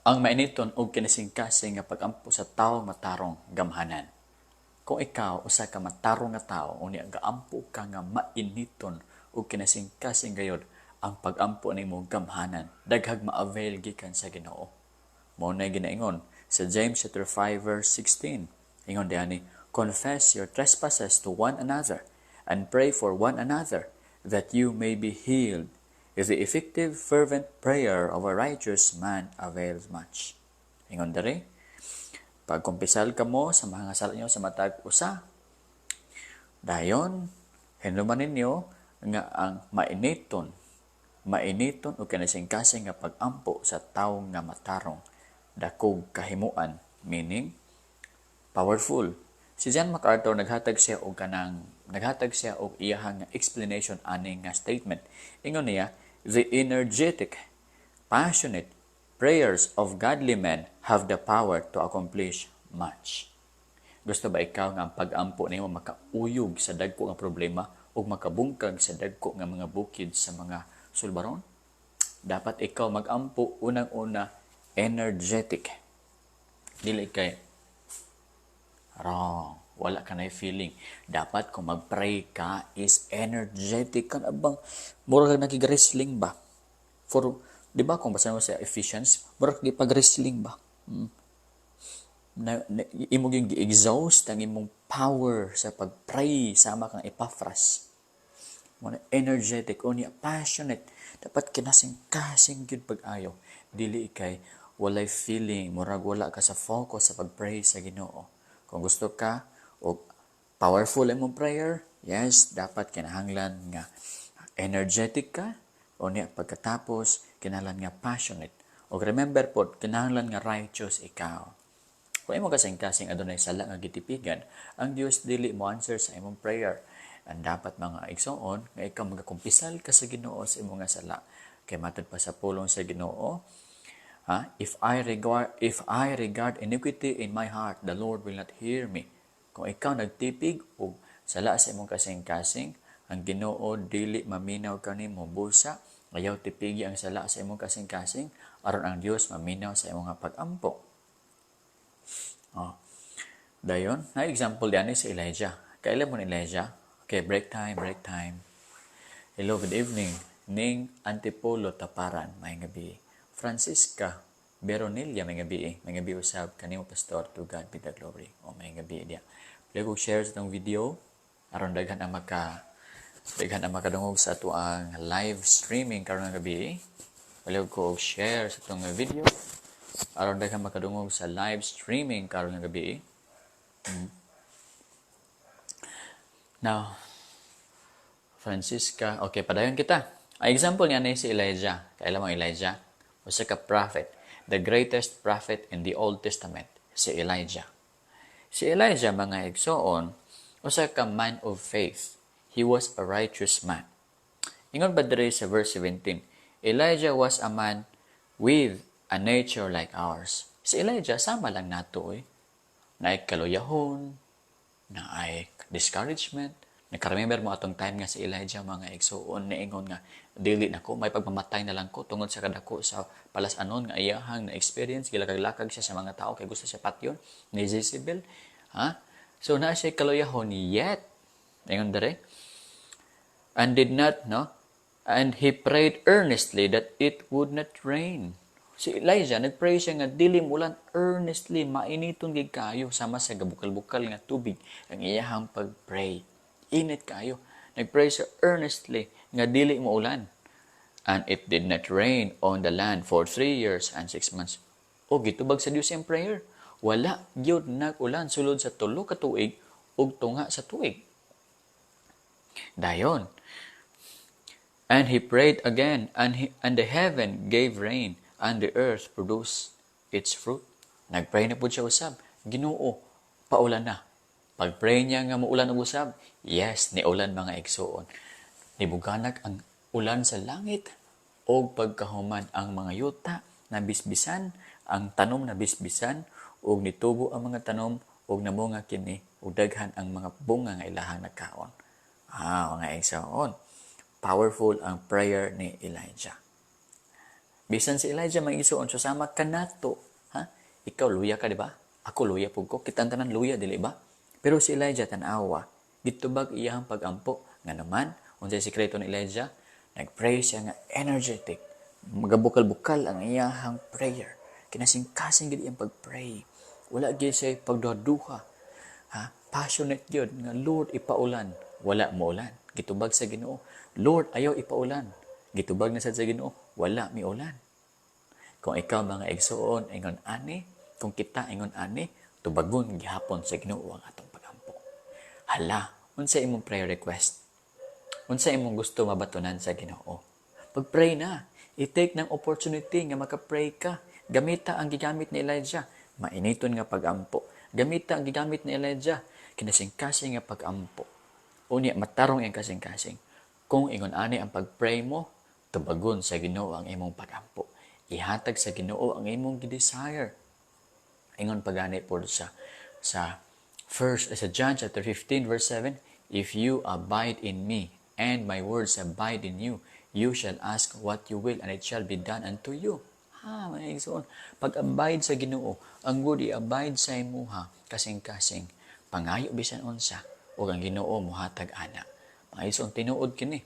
Ang mainiton og kinasingkasing nga pagampo sa tawo matarong gamhanan. Kung ikaw usa ka matarong nga tawo, unya gaampo ka nga mainiton og kinasingkasing gayod ang pagampo nimo, gamhanan, daghag ma-avail gikan sa Ginoo. Mao na ginaingon sa James chapter 5 verse 16. Ingon diani, "Confess your trespasses to one another and pray for one another that you may be healed. The effective fervent prayer of a righteous man avails much." Ingon diri, pagkumpisal kamo sa mga sala niyo sa matag usa, dayon hinuman ninyo nga ang mainiton o kinasingkasing nga pagampo sa tawo nga matarong dakog kahimuan, meaning powerful. Si John MacArthur, naghatag siya og iyahang explanation ani nga statement. Ingon niya, "The energetic, passionate prayers of godly men have the power to accomplish much." Gusto ba ikaw nga ang pag-ampo nimo makauyog sa dagko nga problema ug makabungkag sa dagko nga mga bukid sa mga sulbaron? Dapat ikaw magampo, unang-una, energetic. Dili kay wrong. Wala ka na feeling. Dapat kung mag-pray ka is energetic ka na bang mura kag nakig-wrestling ba? For, di ba kung basa mo sa Ephesians, mura kag ipag-wrestling ba? Na imo gyud gi-exhaust ang imong power sa pag-pray sama kang Epaphras. Mo na energetic unya passionate. Dapat kinasing-kasing gyud pag-ayo. Dili kay walay feeling, murag wala ka sa focus sa pag-pray sa Ginoo. Kung gusto ka og powerful imong prayer, yes, dapat kinahanglan nga energetic ka, unya pagkatapos kinahanglan nga passionate. Og remember pod, kinahanglan nga righteous ikaw. Kung imo kasing-kasing adunay sala nga gitipigan, ang Dios dili mo answer sa imong prayer. Ang dapat, mga igsoon, nga ikaw magakumpisal ka sa Ginoo sa imong nga sala. Kay matod pa sa pulong sa Ginoo, ha? If I regard iniquity in my heart, the Lord will not hear me." Kung ikaw nagtipig og sala sa imong kasing-kasing, ang Ginoo dili maminaw kanimo. Busa, ayaw tipigi ang sala sa imong kasing-kasing aron ang Dios maminaw sa imong pag-ampo. Oh. Dayon, na example diyan si Elijah. Kailan mo ni Elijah? Okay, break time, break time. Hello, good evening. Ning Antipolo Taparan, may gabi. Francisca Beronilla, may gabi. May gabi usab kanimo, Pastor, to God be the glory. O, may gabi diya. Play ko share sa itong video aron daghan ang makadungog sa ato ang live streaming karon nga gabi. Wala ko og share sa itong video aron daghan makadungog sa live streaming karon nga gabi. Now, Francisca, okay, padayon kita. Ang example niya ni si Elijah. Kailan mo Elijah? Usa ka prophet. The greatest prophet in the Old Testament, si Elijah. Si Elijah, mga igsoon, usa ka man of faith. He was a righteous man. Ingon ba diri sa verse 17, "Elijah was a man with a nature like ours." Si Elijah, sama lang nato eh. Naay kaluyahon, naay discouragement. Naka-remember mo atong time nga si Elijah, mga igsoon, niingon nga dili nako may pagmamatay na lang ko tungod sa kadako sa palas-anon nga iyahang na experience, gilakag-lakag siya sa mga tao kay gusto siya patyon ni Jezebel, ha? So naa siya kaluyahon, yet ingon dere, and did not, no, and he prayed earnestly that it would not rain. Si Elijah, nagpray siya nga dili mulan earnestly, mainiton gid kayo, sama sa gabukal-bukal nga tubig ang iyahang pagpray. Init kayo. Nagpray siya earnestly nga dili mo ulan. And it did not rain on the land for 3 years and 6 months. O gitubag sa Dios ang prayer. Wala gyud nag-ulan sulod sa 3 ka tuig ug tunga sa tuig. Dayon. And he prayed again, and the heaven gave rain, and the earth produced its fruit. Nagpray na po siya usab. "Ginoo, paulan na." Pag-pray niya nga muulan og usab, yes, niulan, mga igsuon. Nibuganak ang ulan sa langit og pagkahuman ang mga yuta na bisbisan, ang tanom na bisbisan ug nitubo ang mga tanom ug namunga kini ug daghan ang mga bunga nga ilahang nagkaon. Ah, mga igsoon. Powerful ang prayer ni Elijah. Bisan si Elijah, mga igsoon, susama kanato, ha? Ikaw luya ka, di ba? Ako luya pud ko. Kitang tanan luya, dili ba? Pero si Elijah, tan-awa, gitubag iyang pagampo. Nga naman, unsay sikreto ni Elijah? Nag-pray siya nga energetic. Magabukal-bukal ang iyahang prayer. Kinasing-kasing gid iyang pag-pray. Wala gyud siya pagduha-duha. Ha? Passionate gyud nga, "Lord, ipaulan." Wala mo ulan. Gitubag sa Ginoo. "Lord, ayaw ipaulan." Gitubag na sad sa Ginoo. Wala mi ulan. Kung ikaw, mga igsoon, ingon ani, kung kita ingon ani, tubagon gihapon sa Ginoo ang atong pagampo. Hala, unsa imong prayer request? Unsa imong gusto mabatunan sa Ginoo? Pag-pray na, i-take ng opportunity nga maka-pray ka. Gamita ang gigamit ni Elijah, mainiton nga pagampo. Gamita ang gigamit ni Elijah, kinasing-kasing nga pagampo. Unya matarong ang kasing-kasing. Kung ingon ani ang pag-pray mo, tubagon sa Ginoo ang imong pagampo. Ihatag sa Ginoo ang imong gi-desire. Ingon pagani po sa first sa John chapter 15 verse 7, "If you abide in me and my words abide in you, you shall ask what you will and it shall be done unto you." Ha, mga igsoon, pag-abide sa Ginoo, ang word i-abide sa imuha, kasing-kasing, pangayo bisan unsa, ug ang Ginoo muhatag ana. Mga igsoon, tinuod kini.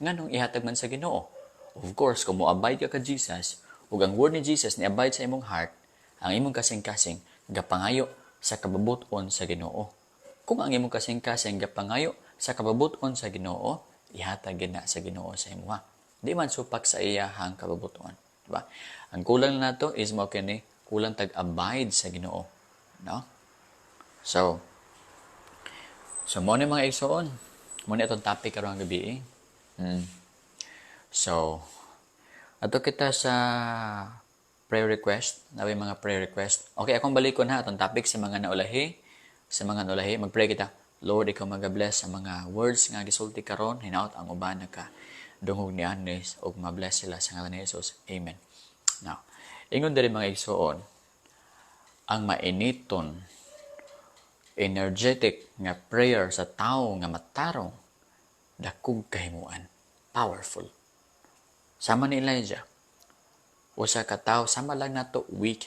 Nganong ihatag man sa Ginoo? Of course, kung mo-abide ka ka Jesus, ug ang word ni Jesus ni abide sa imong heart, ang imong kasing-kasing gapangayo sa kababut-on sa Ginoo. Kung ang imong kasing-kasing gapangayo sa kababut-on sa Ginoo, ihatag gid na sa Ginoo sa imuha. Di man supak sa iyahang kababuton, diba? Ang kulang na nato is mo kini, kulang tag abide sa Ginoo, no? So mo ni, mga igsoon, mo ni atong topic karong gabi. So, ato kita sa prayer request, nabi mga prayer request. Okay, akong balikon ha atong topic sa mga naulahi, sa mga naulahi, magpray kita. Lord, ikaw magabless sa mga words nga gisulti karon, hinaot ang uban naka dungog ni Anes ug mabless sila sa ngalan ni Jesus. Amen. Now, ingon diri, mga igsoon, ang mainiton, energetic nga prayer sa tao nga matarong, dakog kahimuan, powerful. Sama ni Elijah, usa ka tawo sama lang nato, weak,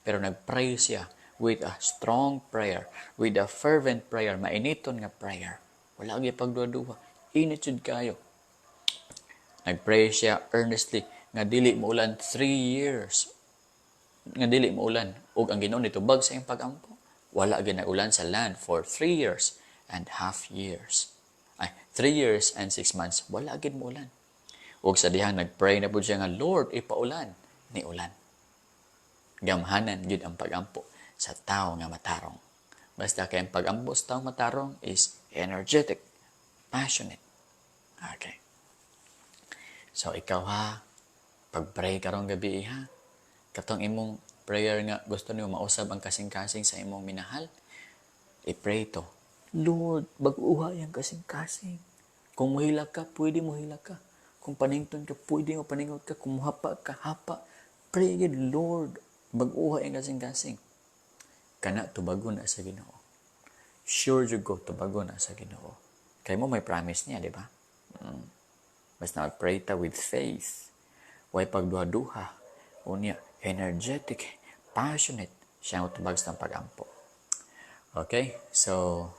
pero nagpray siya with a strong prayer, with a fervent prayer, mainiton nga prayer. Wala gyud pagduha-duha, init jud kayo. Nagpray siya earnestly nga dili muulan 3 years nga dili muulan, ug ang Ginoo nitubag sa iyang pagampo. Wala gyud ulan sa land for 3 years and half years. Ay, 3 years and 6 months, wala gyud muulan. Ug sa dihang nagpray na pud siya nga, "Lord, ipaulan," ni ulan. Gamhanan gyud ang pagampo sa tao nga matarong. Basta kay ang pagampo sa tao matarong is energetic, passionate. Okay. So ikaw ha, pag-pray karong gabi ha, katong imong prayer nga gusto nimo mausab ang kasing-kasing sa imong minahal, i-pray to. "Lord, bag-uha yang kasing-kasing." Kung muhilak ka, pwede muhilak ka. Kung panington ka, pwede mo paningot ka. Kung muhapa ka, hapa. Pray gid, "Lord, bag-uha yang kasing-kasing." Kana tubagon na sa Ginoo. Sure jud ko tubagon na sa Ginoo. Kay mo may promise niya, di ba? Basta mag-pray ta with faith. Way pagduha-duha. Unya, energetic, passionate siya ang tubag sa pagampo. Okay? So,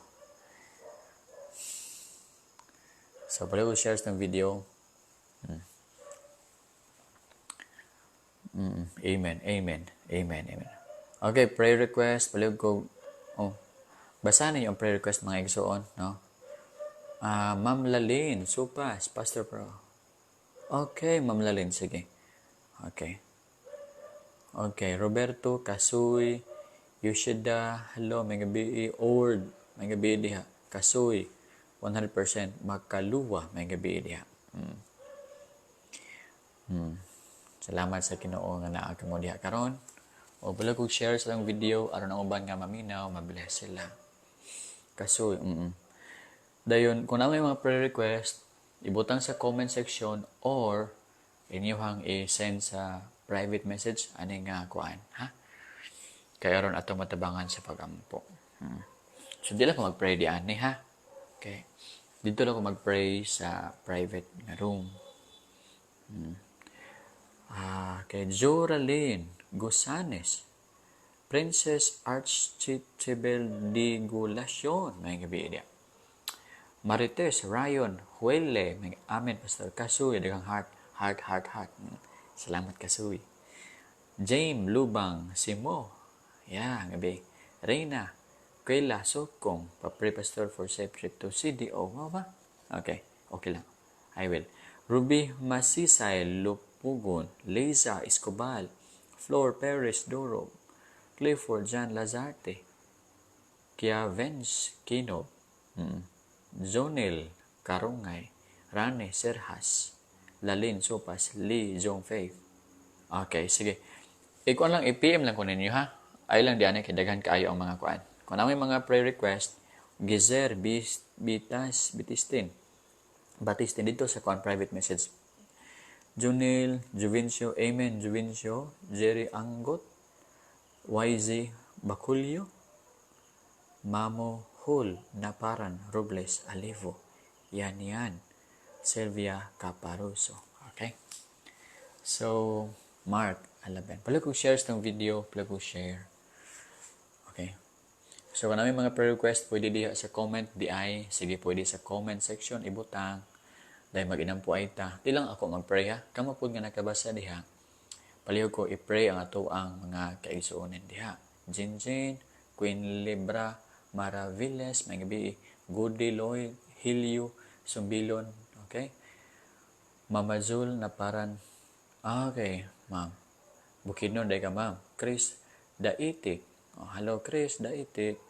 pala ko share ng video. Amen, amen, amen, amen. Okay, prayer request. Pala ko, oh, basahin niyo ang prayer request, mga igsoon, no? Ah, Ma'am Lalin, Supas, Pastor Pro. Okay, Ma'am Lalin, sige. Okay. Okay, Roberto, Kasuy, Yoshida, hello, may gabi, Ord, may gabi diha. Kasuy, 100%, Makaluwa, may gabi diha. Salamat sa Ginoo nga naa kamo diha karon. O bala kog share sa lang video aron ang uban nga maminaw, mabless sila. Kasoy, Dayon, kung naa may mga prayer request, ibutang sa comment section or inyuhang i-send sa private message ani nga kuan, ha? Kay aron atong matabangan sa pagampo. So di lang ko mag-pray di ani ha. Okay. Dito lang ko mag-pray sa private nga room. Ah, Okay, Joralyn Gosanes, Princess Architibel Digulacion, maayong gabii diha. Marites Ryan Huele, amen, Pastor Kasuy, daghang heart, heart, heart, heart. Salamat, Kasuy. James Lubang Simo, yeah, gabi. Reyna Kuela Sokong, pa-pray, Pastor, for safe trip to CDO. Mao ba? Okay, okay lang. I will. Ruby Masisay Lupugon, Liza Escobal, Flor Perez Doro, Clifford Jan Lazarte, Kiavens Kino, Zonel Karungay, Rane Serhas, Lalin Sopas, Lee Jong Faith. Okay, sige. Ikuan lang, i-PM lang ko ninyo ha. Ay lang diyan kay daghan kaayo ang mga kuan. Kung naa may mga prayer request, Gizer Bitas Bitistin. Batistin dito sa kuan private message. Junil Juvencio, Amen Juvencio, Jerry Anggot, YZ Baculio, Mamo Hul Naparan Robles Alivo, Yan Yan, Sylvia Caparuso. Okay? So, Mark 11. Pala ko share sa video, pala ko share. Okay? So, kung naa may mga prayer request, pwede diha sa comment, di ay. Sige, pwede sa comment section, ibutang. Dahil mag-inampo ay ta. Di lang ako mag-pray ha. Kamo pud nga nakabasa diha. Palihog ko i-pray ang ato ang mga kaigsuonan diha. Jinjin, Queen Libra, Maravilles, maayong gabii, Goody Lloyd, Hilio, Sumbilon, okay? Mama Zul Naparan, okay, ma'am. Bukidnon day ka, ma'am. Chris Daitik. Oh, hello, Chris Daitik.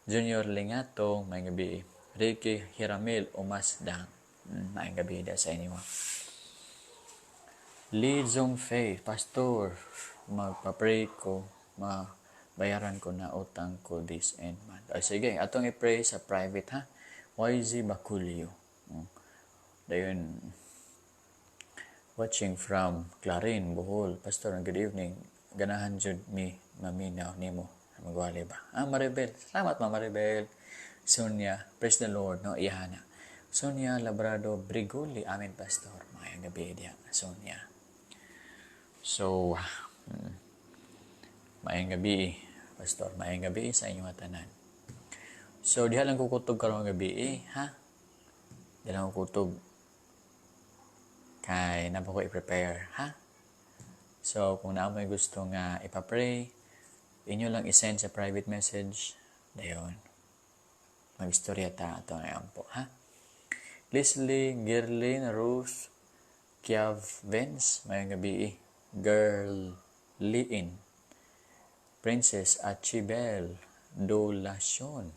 Junior Lingatong, maayong gabii. Ricky Hiramil Umasdang. Maayong gabii da sa inyo. Lee Zong Faith, Pastor, magpa-pray ko, mabayaran ko na utang ko this end month. Ay, sige, atong i-pray sa private ha. YZ Baculio. Dayon, watching from Clarin, Bohol. Pastor, good evening. Ganahan jud mi maminaw nimo. Magwali ba? Ah, Maribel. Salamat, Ma'am Maribel. Sonia, praise the Lord, no? Iyana. Sonia Labrado Brigoli. Amen, Pastor. Maayong gabii diha, Sonia. So, maayong gabii, Pastor. Maayong gabii sa inyong tanan. So, diha lang ko kutob karong gabii, ha? Diha lang ko kutob kay naa pa ko i-prepare, ha? So, kung naa may gusto nga ipapray, inyo lang i-send sa private message. Dayon. Mag-istorya ta ato na po, ha? Leslie, Girlin, Ruth, Kiavens, maayong gabii. Girl, Liin, Princess Achibel, Dolacion,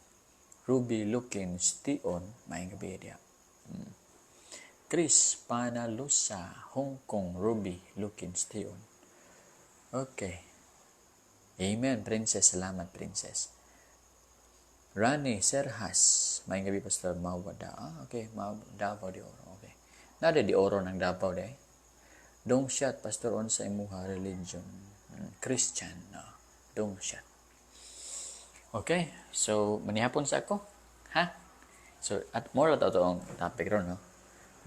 Ruby Lukin, Stion, maayong gabii diha. Chris Panalusa, Hong Kong, Ruby Lukin, Stion. Okay. Amen, Princess. Salamat, Princess. Rani Serhas. Maayong gabii, Pastor Mawada. Ah, okay. Davao de Oro. Okay. Nada de Oro ng Davao de. Dong shot, Pastor, on sa imuha religion. Christian. No? Dong shot. Okay. So, manihapon sa ako. Ha? So, at more to ang topic ron, no?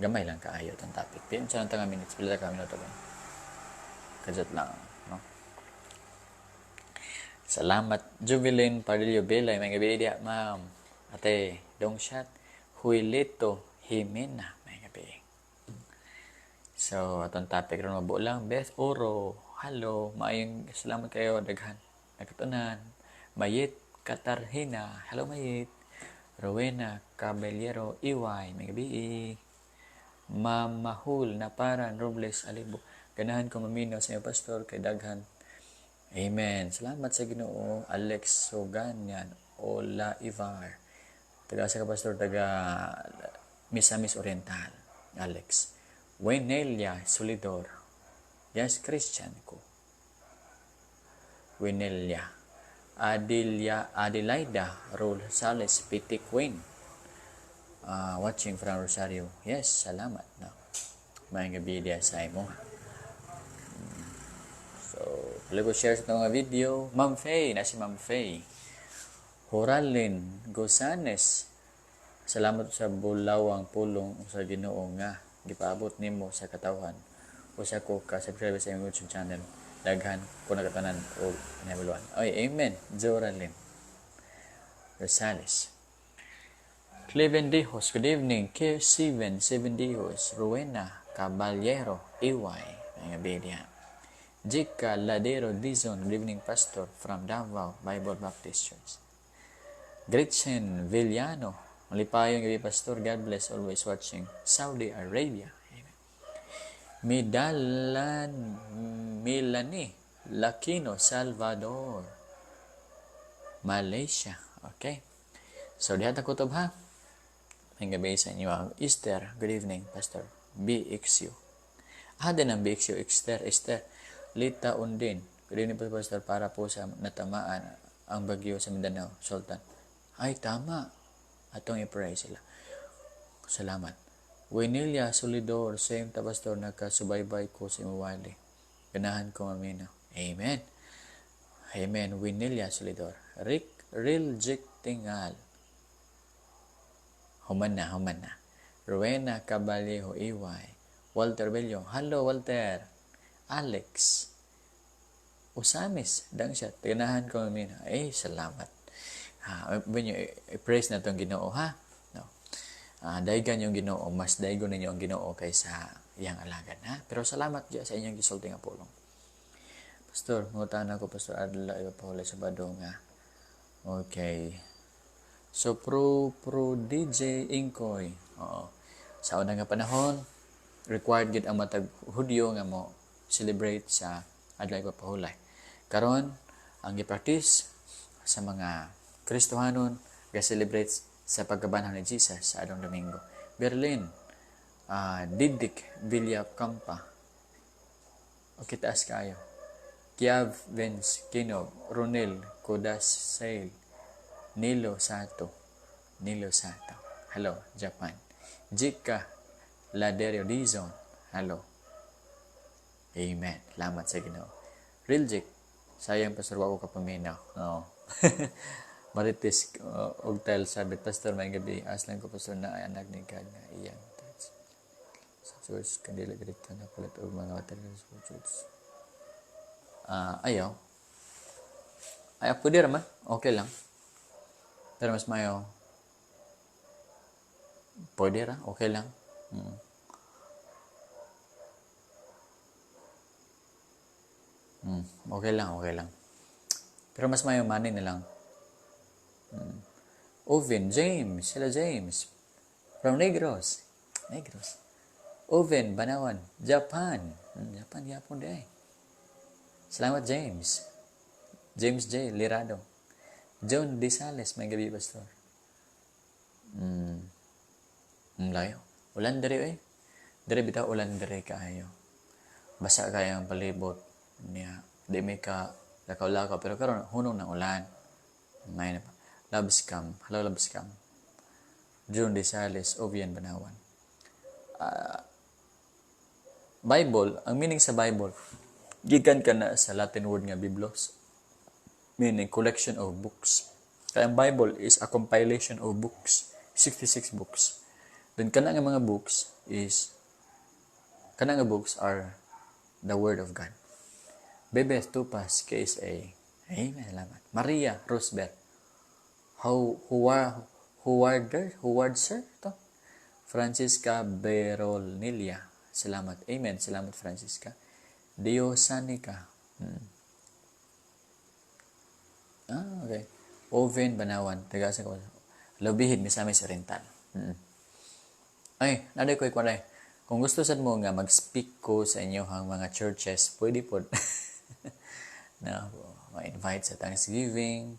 Gamay lang kaayo itong topic. Pin sa nga minutes, pila ka minuto ba? Kajat lang, no? Salamat, Jubilin Padillo Belay. Maayong gabii diha, ma'am. Ate, dong shot. Huilito Jimena. Maayong gabii. So, atong topic ron mabuo lang. Beth Oro. Hello. Maayong salamat kayo. Daghan. Nakatunan. Mayit Katarhina. Hello, Mayit. Rowena Caballero Iway. Maayong gabii. Mamahul na paran Robles Alibo. Ganahan ko maminaw sa inyo, Pastor, kay daghan. Amen. Salamat sa Ginoo. Alex Soganyan Ola Ivar. Taga sa ka, Pastor? Taga Misamis Oriental. Alex. Wenelia Solidor. Yes, Christian ko. Wenelia. Adelia Adelaida Rosales Piti Queen. Watching from Rosario. Yes, salamat. No. Maayong gabii diha sa imo. So, pala ko share sa mga video. Ma'am Faye, na si Ma'am Faye. Horalin Gosanes. Salamat sa bulawang pulong sa Ginoo nga gipaabot nimo sa katawhan. Usa ko ka subscriber sa imong YouTube channel. Daghan ko nakatanan og nahibaluan. Oy, amen. Joralyn Rosales. Cleven Dijos, good evening. K7, 7 Dijos, Rowena Caballero, EY, mga gabi. Jika Ladero Dizon, good evening, Pastor, from Davao Bible Baptist Church. Gretchen Villano, malipayong gabi, Pastor, God bless, always watching, Saudi Arabia. Amen. Midalan Milani Lakino Salvador, Malaysia. Okay. So, diha ta kutob ha. Ang gabi sa inyo. Esther, good evening, Pastor. BXU. Ah, din ang BXU. Esther, Esther. Lita Undin. Good evening po, Pastor, para po sa natamaan ang bagyo sa Mindanao, Sultan. Ay, tama. Atong i-pray sila. Salamat. Winilia Solidor, same ta, Pastor, nakasubaybay ko sa imong wali. Ganahan ko mamina. Amen. Amen. Winilia Solidor. Rick Real Jack Tingal. Human na, human na. Rowena Cabalejo, EY. Walter Bello. Hello, Walter. Alex. Usamis. Dang siya. Ganahan ko mamina. Eh, salamat. Ha, binyo, i-praise na itong Ginoo, ha? No. Daygan yung Ginoo, mas daygon ninyo ang Ginoo kaysa iyang alagad, ha? Pero salamat diya sa inyong gisulti nga pulong. Pastor, mangutana ko, Pastor, adlaw ipapahulay sa Sabado nga. Okay. So, pro pro DJ Inkoy. Oo. Sa una nga panahon, required gid ang matag Hudyo nga mo celebrate sa adlaw ipapahulay. Karon, ang gi-practice sa mga Kristohanon ga-celebrate sa pagkabanhaw ni Jesus sa adlong Domingo. Berlin, Didik Villacampa. Okay, taas kayo. Kiav Vince Kinob, Ronel Kodas Sail, Nilo Sato, Nilo Sato. Hello, Japan. Jika Laderio Dizon. Hello. Amen. Salamat sa Ginoo. Real Jik, sayang, Pastor, wa ko kapaminaw. Oo. Marites og tel sabit, Pastor, may gabi aslan ko, Pastor, na ay anak ni God nga iyang touch sa church kandila dito na palit og mga materials for church. Ah, ayaw. Ay, pwede raman. Okay lang. Pero mas mayo. Pwede ra, okay lang. Okay lang, okay lang. Pero mas mayo money na lang. Oven, James. Hello, James. From Negros. Negros. Oven, Banawan. Japan. Japan, Japon di ay. Salamat, James. James J. Lirado. John D. Sales, may gabi, Pastor. Layo. Ulan diri eh. Diri bitaw ulan diri kaayo. Basa kayo ang palibot niya. Di may ka lakaw-lakaw pero karon hunong ng ulan. May na pa. Love scam. Hello, love scam. June D. Sales, Ovian Banawan. Bible, ang meaning sa Bible, gikan ka na sa Latin word nga biblos, meaning collection of books. Kaya ang Bible is a compilation of books, 66 books. Then kana nga mga books is kana nga books are the word of God. Bebe Tupas KSA. Amen. Salamat. Maria Rosbert. How Huwa Huwarder Huward sir to. Francisca Berolnilia. Salamat. Amen. Salamat, Francisca. Diosanica. Ah, okay. Oven Banawan. Taga sa ko. Lobihid Misamis Oriental. Ay, naday ko ikwanay. Kung gusto sad mo nga mag-speak ko sa inyo ang mga churches, pwede po na ma-invite sa Thanksgiving,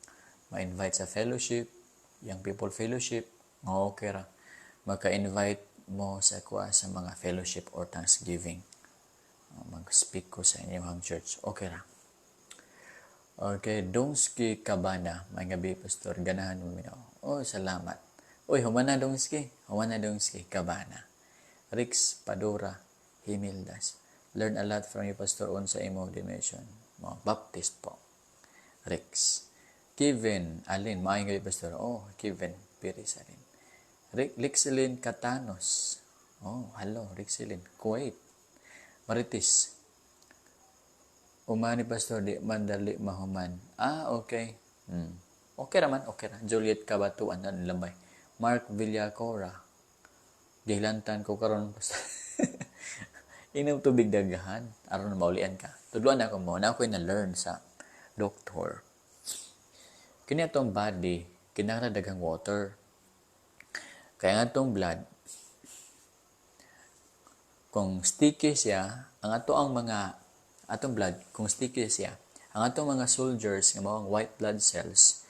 ma-invite sa fellowship, Young People Fellowship, nga okay ra. Maka-invite mo sa kuha sa mga fellowship or Thanksgiving. Mag-speak ko sa inyong church. Okay ra. Okay, Dongski Cabana. May gabi, Pastor. Ganahan mo minaw. Oh, salamat. Uy, humana Dongski. Humana Dongski Cabana. Rix Padura Himildas. Learn a lot from you, Pastor, on sa imo dimension. Mo, Baptist po. Rix. Kevin Alin. Maayong gabi, Pastor. Oh, Kevin Piris Alin. Rick Lixelin Catanos. Oh, hello, Rixelin. Kuwait. Marites. Umani, Pastor, di man dali mahuman. Ah, okay. Okay raman, okay ra. Juliet Kabatuan, ano lambay. Mark Villacora. Gihilantan ko karon, Pastor. Inom tubig daghan aron maulian ka. Tudloan ako mo, na ako'y na-learn sa doktor. Kini atong body, kinahanglan daghang water. Kaya nga atong blood, kung sticky siya, ang ato ang mga atong blood, kung sticky siya, ang atong mga soldiers nga mao ang white blood cells,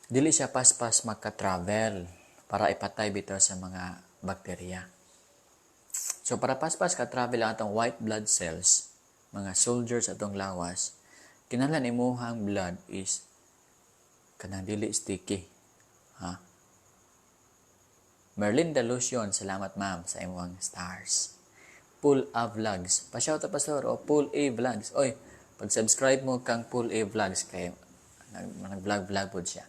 dili siya paspas maka-travel para ipatay bitaw sa mga bakterya. So para paspas ka travel ang atong white blood cells, mga soldiers atong lawas, kinahanglan imuhang blood is kanang dili sticky. Ha? Merlinda Lucion, salamat, ma'am, sa imong stars. Pull A Vlogs. Pa-shout out, Pastor, o Pull A Vlogs. Oy, pag-subscribe mo kang Pull A Vlogs kay nag-vlog-vlog po siya.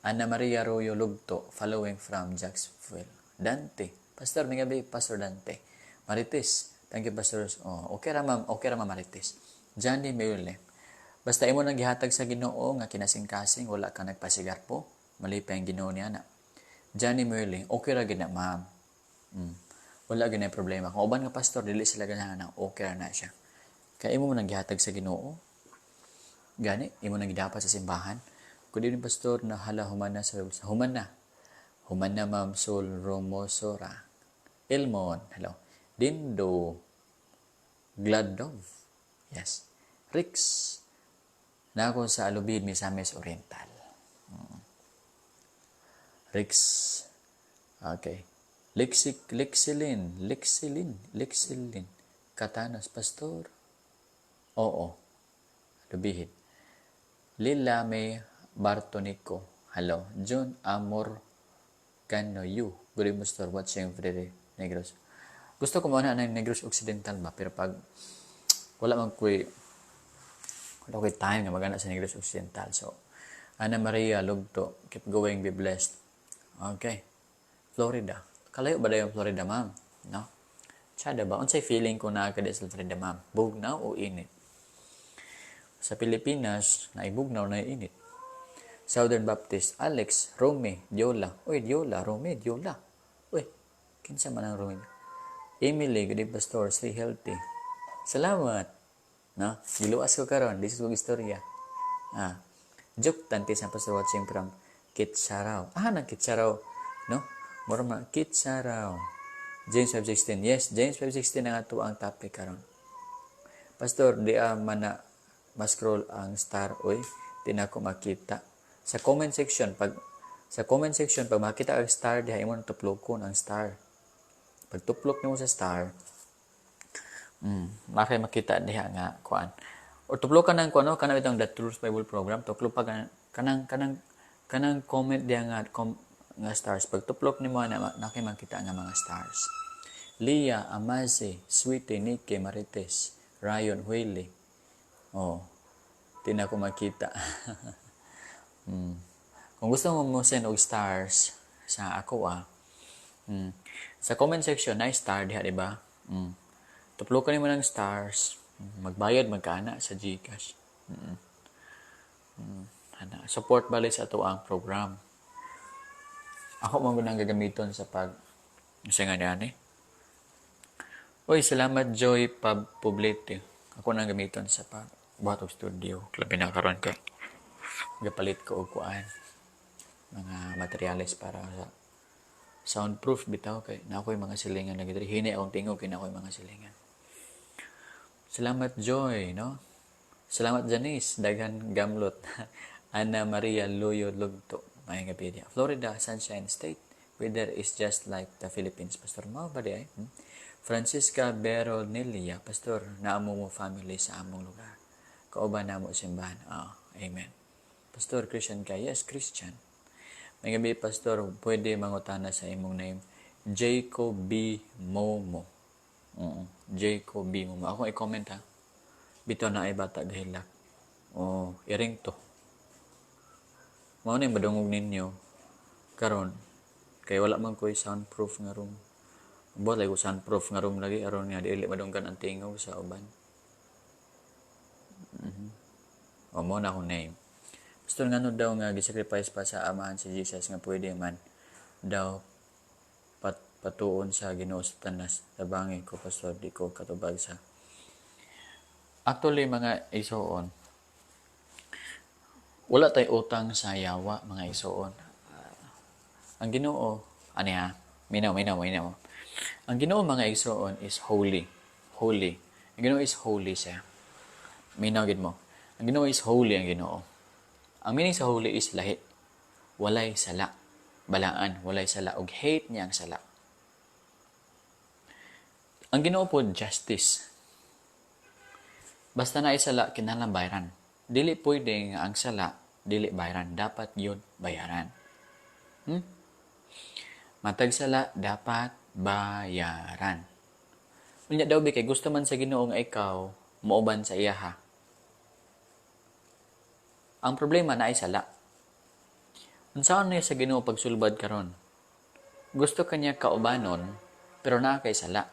Ana Maria Royo Lugto, following from Jacksonville. Dante. Pastor, may gabi, Pastor Dante. Marites. Thank you, Pastor. Oh, okay ra, ma'am, okay ra, ma'am Marites. Johnny Mayule. Basta imo nang gihatag sa Ginoo nga kinasing-kasing, wala ka nagpasigarpo, malipay ang Ginoo niya na. Johnny Mayule, okay ra gid na, ma'am. Wala gid na problema. Kung uban nga pastor dili sila ganahan na, okay ra na siya. Kay imo man ang gihatag sa Ginoo. Gani, imo nang gidapat sa simbahan. Good evening, Pastor, na hala human na sa human na. Human na, Ma'am Sol Romosora. Elmon, hello. Dindo Gladov. Yes. Rix. Na ako sa Alubid, Misamis Oriental. Rix. Okay. Lexik, Lexilin, Lexilin, Lexilin. Katanas, Pastor. Oo. Lubihid. Lila May Bartonico. Hello. John Amor Canoyu. Good evening, Pastor. Watching Freddy Negros. Gusto ko muna ng Negros Occidental ba? Pero pag wala ko'y time nga magana sa Negros Occidental. So, Ana Maria Lugto, keep going, be blessed. Okay. Florida. Kalayo ba yung Florida, ma'am? No? Tsada ba? Unsay feeling ko na ka sa Florida, ma'am? Bugnaw o init? Sa Pilipinas, naibugnaw na init. Southern Baptist, Alex, Rome, Diola. Uy, Diola, Rome, Diola. Uy, kinsa man ang Rome? Emily, good day, Pastor, stay healthy. Salamat. No? Giluwas ko karon, this is istorya. Ah. Joke tanti sa Pastor, watching from Kitsaraw. Ah, nang Kitsaraw, no? Mura man Kitsaraw. James 5:16. Yes, James 5:16 ang ato ang topic karon. Pastor, di a man na ma-scroll ang star, oy, di na ako makita. Sa comment section pag makita ang star diha, imo nang tuplokon ang star. Pag tuplok nimo sa star, makay makita diha nga kuan. Or tuplokan ng kuan, no, kanang itong The Truth Bible Program, tuplok pa kanang comment diha nga nga stars. Pag tuplok nimo na, nakay makita nga mga stars. Lia, Amaze, Sweetie, Nike, Marites, Ryan, Huili. Oh, di na ko makita. Kung gusto mo mo send og stars sa ako ah, sa comment section na star diha, di ba? Tuplokan nimo ng stars, magbayad magkaana sa GCash. Ana, support bali sa ato ang program. Ako man gud ang gagamiton sa pag sa nga niyan eh. Uy, salamat, Joy Pub Poblete. Ako nang gamiton sa pag buhat og studio. Labi na karon kay gapalit ko og kuan, mga materyales para sa soundproof bitaw, kay na ako'y mga silingan lagi diri. Hinay akong tingog kay na ako'y mga silingan. Salamat, Joy, no? Salamat, Janice, daghan gamlot. Ana Maria Luyo Lugto. Maayong gabi diha. Florida, Sunshine State. Weather is just like the Philippines. Pastor, mao ba di ay? Francisca Beronilia, Pastor, naamo mo family sa among lugar. Kauban namo simbahan. Oh, amen. Pastor, Christian ka? Yes, Christian. May gabi, Pastor, pwede mangutana sa imong name? Jacob B. Momo. Oo, Jacob B. Momo. Ako i-comment ha. Bitaw na ay bata gahilak. Oh, iring to. Mao na yung madungog ninyo karon kay wala man ko'y soundproof nga room. Buhat lagi ko soundproof nga room lagi aron nga dili madunggan ang tingog sa uban. O mo na akong name. Pastor, ngano daw nga gisacrifice pa sa Amahan si Jesus nga pwede man daw patuon sa Ginoo sa Satanas? Tabangi ko, Pastor, di ko katubag sa. Actually, mga igsoon, wala tay utang sa yawa, mga igsoon. Ang Ginoo, ani ha, minaw, minaw, minaw. Ang Ginoo, mga igsoon, is holy. Holy. Ang Ginoo is holy siya. Minaw gid mo. Ang Ginoo is holy ang Ginoo. Ang meaning sa holy is lahi. Walay sala. Balaan, walay sala. Og hate niya ang sala. Ang Ginoo po justice. Basta na sala, kinahanglan bayaran. Dili pwede nga ang sala dili bayaran, dapat yun bayaran. Matag sala dapat bayaran. Unya daw bi kay gusto man sa Ginoo nga ikaw mouban sa iyaha. Ang problema na ay sala. Unsaon niya sa Ginoo pagsulbad karon? Gusto kanya kaubanon, pero naa kay sala.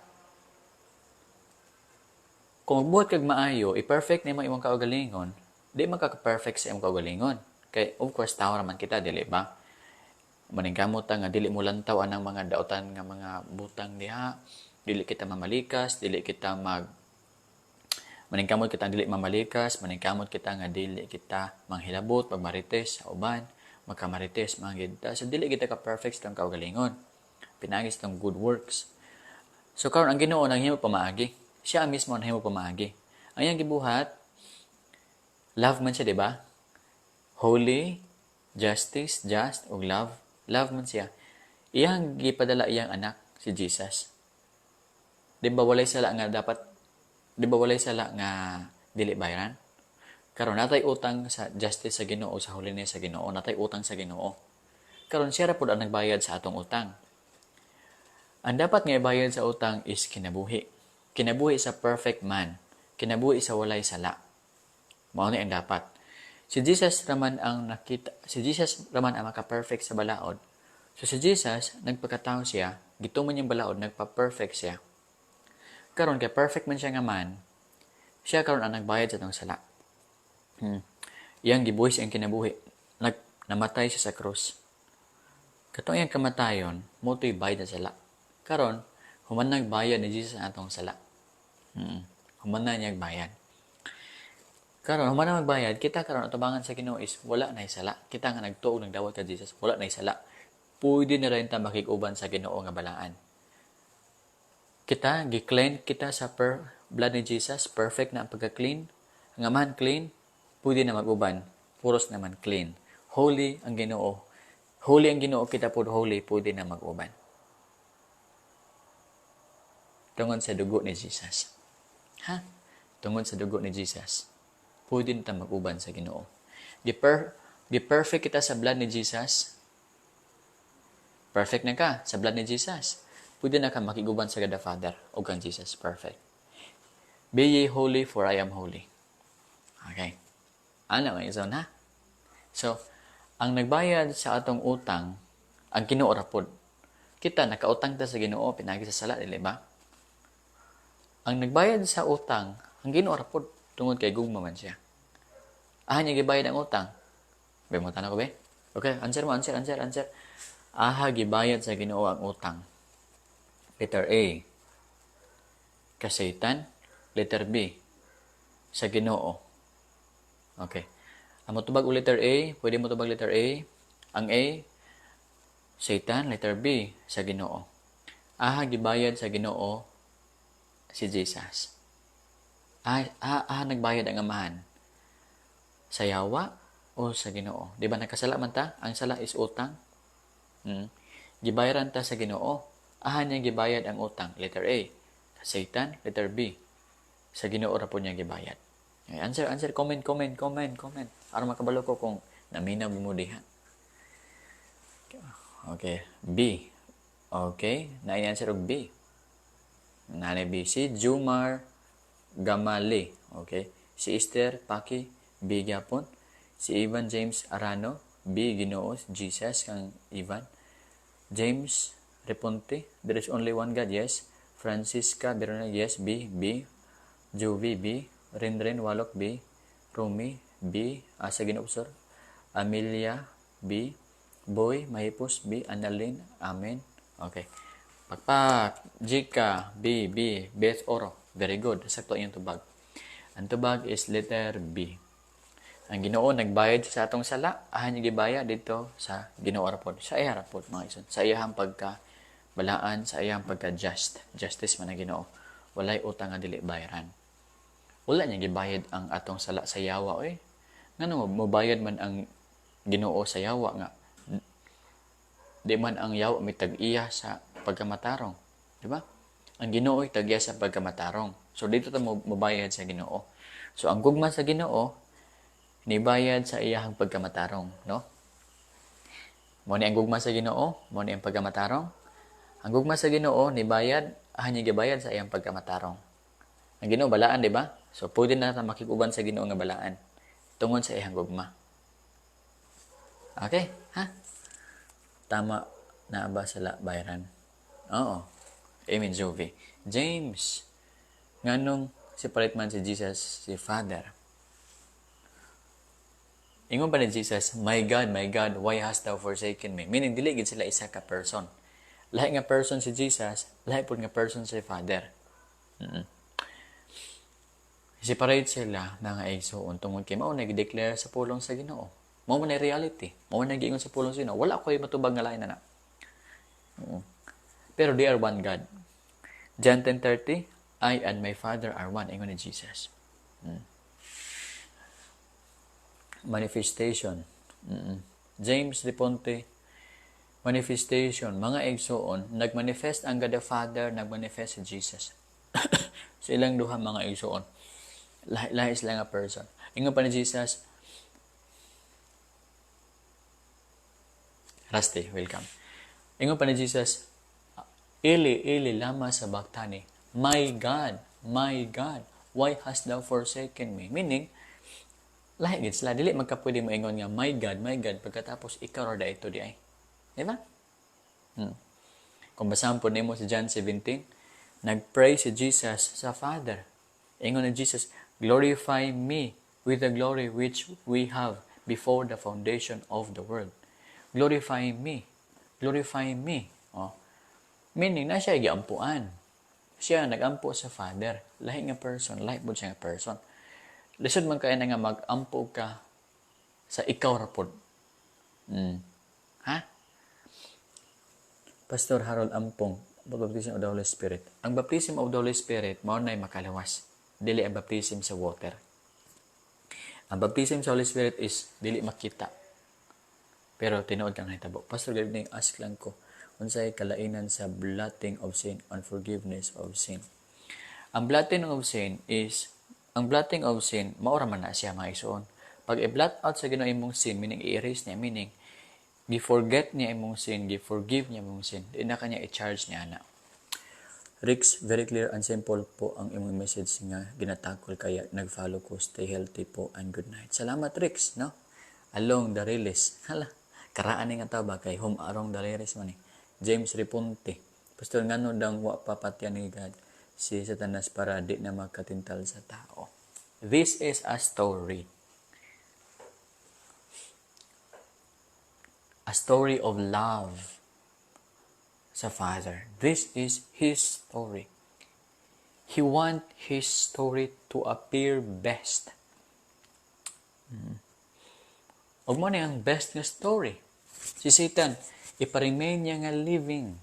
Kung magbuhat kag maayo, i-perfect nimo imong kaugalingon, di man ka perfect sa imong kaugalingon. Kay of course tao ra man kita, dili ba? Maningkamot ta nga dili mo lantaw anang mga daotan nga mga butang diha, dili kita mamalikas, dili kita mag maningkamot kita dili mamalikas, maningkamot kita nga dili kita manghilabot, magmarites sa uban, magkamarites mga gid ta. So dili kita ka perfect sa kaugalingon. Pinaagi sa good works. So karon ang Ginoo nang himo pamaagi. Siya mismo ang nahimo pamaagi. Ang iyang gibuhat, love man siya, di ba? Holy, justice, just, ug love. Love man siya. Iyang gipadala iyang anak, si Jesus. Di ba walay sala nga dapat, di ba walay sala nga dili bayaran? Karon natay utang sa justice sa Ginoo, sa holiness sa Ginoo, natay utang sa Ginoo. Karon siya ra pud ang nagbayad sa atong utang. Ang dapat nga ibayad sa utang is kinabuhi. Kinabuhi sa perfect man. Kinabuhi sa walay sala. Mao ni ang dapat. Si Jesus raman ang nakita, si Jesus raman ang maka-perfect sa balaod. So si Jesus nagpakatao siya, gituman niyang balaod, nagpa-perfect siya. Karon kay perfect man siya nga man, siya karon ang nagbayad sa atong sala. Iyang gibuhis ang kinabuhi. Namatay siya sa krus. Katong iyang kamatayon, mo to'y bayad sa sala. Karon, human nagbayad ni Jesus ang atong sala. Human na niya bayad. Karon, human na magbayad, kita karon atubangan sa Ginoo is wala na sala. Kita nga nagtuo nagdawat ka Jesus, wala na sala. Pwede na rin ta makig-uban sa Ginoo nga balaan. Kita gi-clean kita sa blood ni Jesus, perfect na ang pagka-clean. Ang Amahan clean, pwede na mag-uban. Puros naman clean. Holy ang Ginoo. Holy ang Ginoo, kita pod holy, pwede na mag-uban. Tungod sa dugo ni Jesus. Ha? Tungod sa dugo ni Jesus. Pwede na ta mag-uban sa Ginoo. Gi-perfect kita sa blood ni Jesus. Perfect na ka sa blood ni Jesus. Pwede na ka makiguban sa God the Father o kang Jesus. Perfect. Be ye holy, for I am holy. Okay. Ano may ison ha? So, ang nagbayad sa atong utang, ang Ginoo ra pod. Kita nakautang ta sa Ginoo pinagi sa sala, dili ba? Ang nagbayad sa utang, ang Ginoo ra pod, tungod kay gugma man siya. Ah, niya gibayad ang utang. Be mo ko be? Okay, answer mo, answer, answer, answer. Aha gibayad sa Ginoo ang utang? Letter A, ka Satan. Letter B, sa Ginoo. Okay. Ang motubag og letter A, pwede mo tubag letter A. Ang A, Satan. Letter B, sa Ginoo. Aha gibayad sa Ginoo si Jesus? Aha nagbayad ang Amahan? Sa yawa o sa Ginoo? Di ba nakasala man ta? Ang sala is utang. Gibayaran ta sa Ginoo. Aha niya gibayad ang utang? Letter A, Satan. Letter B, sa Ginoo ra po niya gibayad. Okay, answer, answer, comment, comment, comment, comment. Aron makabalo ko kung naminaw mo diha. Okay, B. Okay, na answer og B. Nanay B. Si Jumar Gamali. Okay. Si Esther Paki, B gyapon. Si Ivan James Arano, B Ginoo, Jesus kang Ivan. James, Reponte, there is only one God, yes. Francisca Bernal, yes, B, B. Jovi, B. Rinrin Walok, B. Rumi, B. Asa Ginoo, sir. Amelia, B. Boy, Mahipos, B. Annalyn, Amen. Okay. Pakpak, Jika, B, B. Beth Oro. Very good. Sakto iyong tubag. Ang tubag is letter B. Ang Ginoo nagbayad sa atong sala, ahan niya gibayad dito sa Ginoo ra pod. Sa iya ra pod, mga igsoon. Sa iyang pagka balaan, sa iyang pagka just. Justice man ang Ginoo. Walay utang nga dili bayaran. Wala niya gibayad ang atong sala sa yawa oy. Ngano mobayad man ang Ginoo sa yawa nga di man ang yawa may tag-iya sa pagkamatarong, di ba? Ang Ginoo ay tag-iya sa pagkamatarong. So dito ta mobayad sa Ginoo. So ang gugma sa Ginoo nibayad sa iyahang pagkamatarong, no? Mo ni ang gugma sa Ginoo, mo ni ang pagkamatarong. Ang gugma sa Ginoo nibayad, ahan niya gibayad sa iyang pagkamatarong. Ang Ginoo balaan, di ba? So pwede na ta makig-uban sa Ginoo nga balaan tungod sa iyang gugma. Okay, ha? Tama na ba sala bayaran? Oo. Amen, Jovi. James, nganong separate man si Jesus si Father? Ingon pa ni Jesus, "My God, my God, why hast thou forsaken me?" Meaning, dili gid sila isa ka person. Lahi nga person si Jesus, lahi pud nga person si Father. Separate sila, mga igsoon, tungod kay mao nag-declare sa pulong sa Ginoo. Mao man reality. Mao man giingon sa pulong sa Ginoo. Wala ko'y matubag nga lain na na. Pero they are one God. John 10:30, "I and my Father are one," ingon ni Jesus. Manifestation. James De Ponte, manifestation, mga igsoon, nagmanifest ang God the Father, nagmanifest si Jesus. Sa ilang duha, mga igsoon. Lahi sila nga person. Ingon pa ni Jesus, Rusty, welcome. Ingon pa ni Jesus, "Eli, Eli, lama sabachthani? My God, my God, why hast thou forsaken me?" Meaning, lahi gid sila. Dili magkapwede mo ingon nga, "My God, my God," pagkatapos ikaw ra ito di ay. Di ba? Kung basahan po nimo sa John 17, nagpray si Jesus sa Father. Ingon ni Jesus, "Glorify me with the glory which we have before the foundation of the world. Glorify me. Glorify me." Oh. Meaning, na siya giampuan. Siya nagampo sa Father. Lahi nga person, lahi po siya nga person. Lisod man kaya na nga mag-ampo ka sa ikaw ra pod. Ha? Pastor Harold Ampong, baptism of the Holy Spirit. Ang baptism of the Holy Spirit, mao na'y makalawas. Dili ang baptism sa water. Ang baptism sa Holy Spirit is dili makita. Pero tinuod kang nahitabo. Pastor, good evening. Ask lang ko, unsay kalainan sa blotting of sin and forgiveness of sin? Ang blotting of sin is, ang blotting of sin, maura man na siya, mga igsoon. Pag i-blot out sa Ginoo imong sin, meaning i-erase niya, meaning gi-forget niya imong sin, gi-forgive niya imong sin, di na kanya i-charge niya na. Rix, very clear and simple po ang imong message nga ginatakol kaya nag-follow ko. Stay healthy po and good night. Salamat, Rix, no? Along the release. Hala, karaan ni nga tao ba kay home arong the release man eh. James Reponte. Pastor, ngano dang wa pa patyan ni God si Satanas para di na makatintal sa tao? This is a story. A story of love sa Father. This is His story. He want His story to appear best. Ug mo ni ang best nga story. Si Satan, iparemain niya nga living.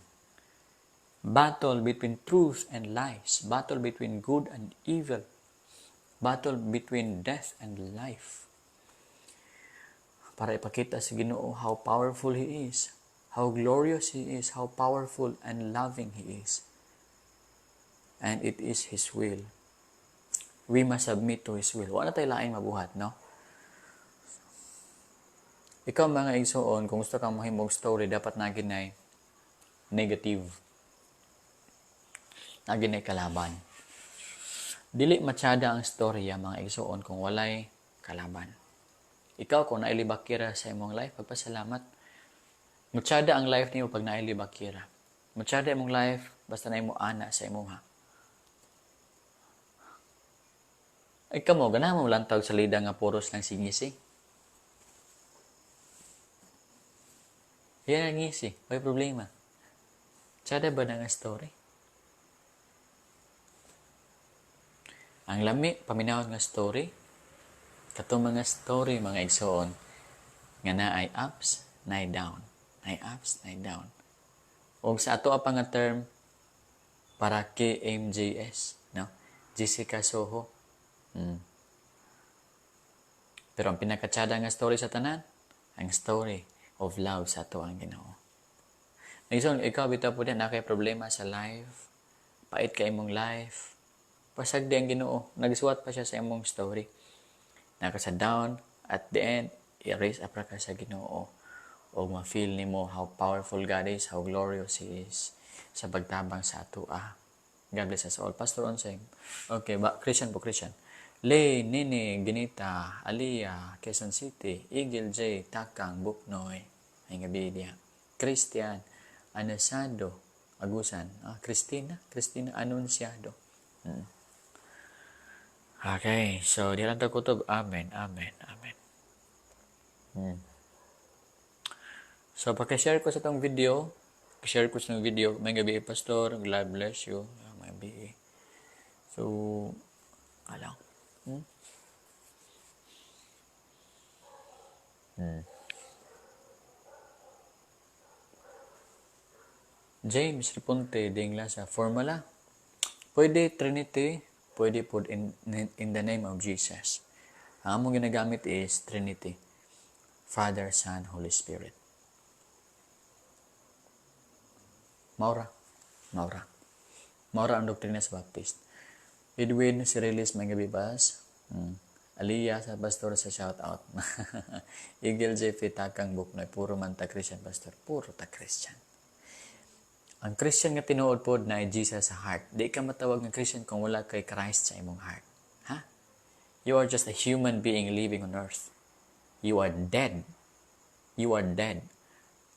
Battle between truth and lies. Battle between good and evil. Battle between death and life. Para ipakita sa Ginoo how powerful He is, how glorious He is, how powerful and loving He is. And it is His will. We must submit to His will. Wala tayo laing mabuhat, no? Ikaw, mga igsoon, kung gusto kang mahimong story, dapat na ginay negative. Na ginay kalaban. Dili matsada ang storya, mga igsoon, kung walay kalaban. Ikaw, kung nailibakira sa imong life, pagpasalamat. Matsada ang life niyo pag nailibakira. Mutsada imong life basta na imo ana sa imuha. Ay kamo, ganahan mo lantaw sa lida nga puros lang singisi. Yan ang ngisi, may problema. Tsada ba na nga story? Ang lami, paminawon nga story, katong mga story, mga igsoon, nga naay ups, naay down. Naay ups, naay down. O sa ato pa nga term, para KMJS, no? Jessica Soho. Pero ang pinakatsada nga story sa tanan, ang story of love sa ato ang Ginoo. Igsoon, ikaw bitaw po din, na kay problema sa life, pait ka imong life, pasagdi ang Ginoo, nagsuwat pa siya sa imong story. Naka sa down, at the end, i-raise up ra ka sa Ginoo. O ma-feel nimo how powerful God is, how glorious He is sa pagtabang sa ato. God bless us all. Pastor Onseng. Okay, ba, Christian po, Christian. Lay, Nini, Ginita, Aliyah, Quezon City, Eagle J, Takang, Buknoy, ay gabi diha. Christian, Anasado, Agusan, Christina, Christina Anunciado. Okay, so di lang kutob. Amen, amen, amen. So, paki-share ko sa tong video. Share ko sa tong video. May gabi, Pastor. God bless you. May gabi. So, alam. James Reponte, dingla sa formula. Pwede Trinity, pwede po in the name of Jesus. Ang among ginagamit is Trinity. Father, Son, Holy Spirit. Maura. Maura. Maura ang doktrina sa Baptist. Edwin Cirilis, may gabi bas. Aliyah sa pastor sa shout out. Eagle J. Takang Buknoy, puro man ta Christian pastor, puro ta Christian. Ang Christian nga tinuod pod na Jesus sa heart. Di ka matawag nga Christian kung wala kay Christ sa imong heart. Ha? You are just a human being living on earth. You are dead. You are dead.